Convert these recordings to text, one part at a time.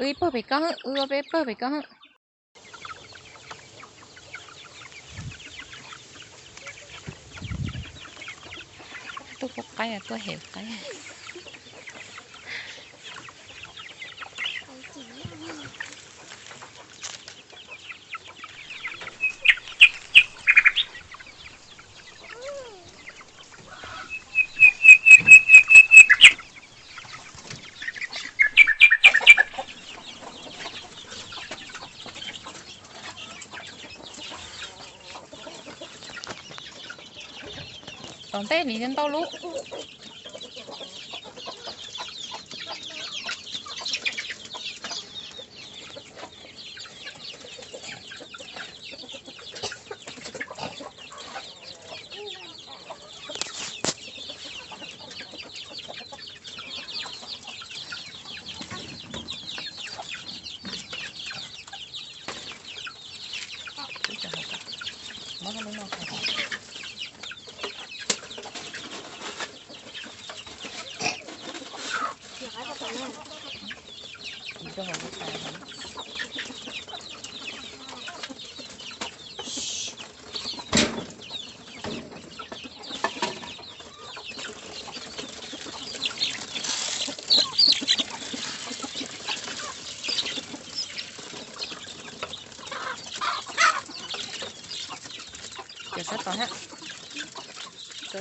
Wb pawg pem koj, wb ob peb pawg pem koj. Tuaj pub qaib, tuaj hem qaib. Tom ntej nim ntau lub. Cov sab tod na. Cov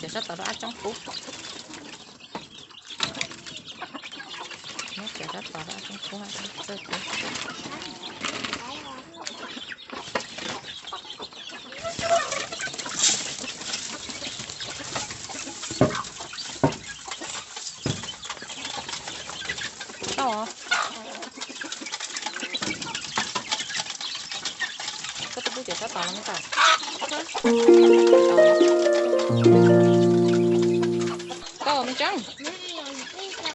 sab tod rau ab tsob kub. Muab cov sab tod rau ab tsob kub, txawj kub. Tau. Koj twb pub cov sab tod no tau. Tau me tseeb.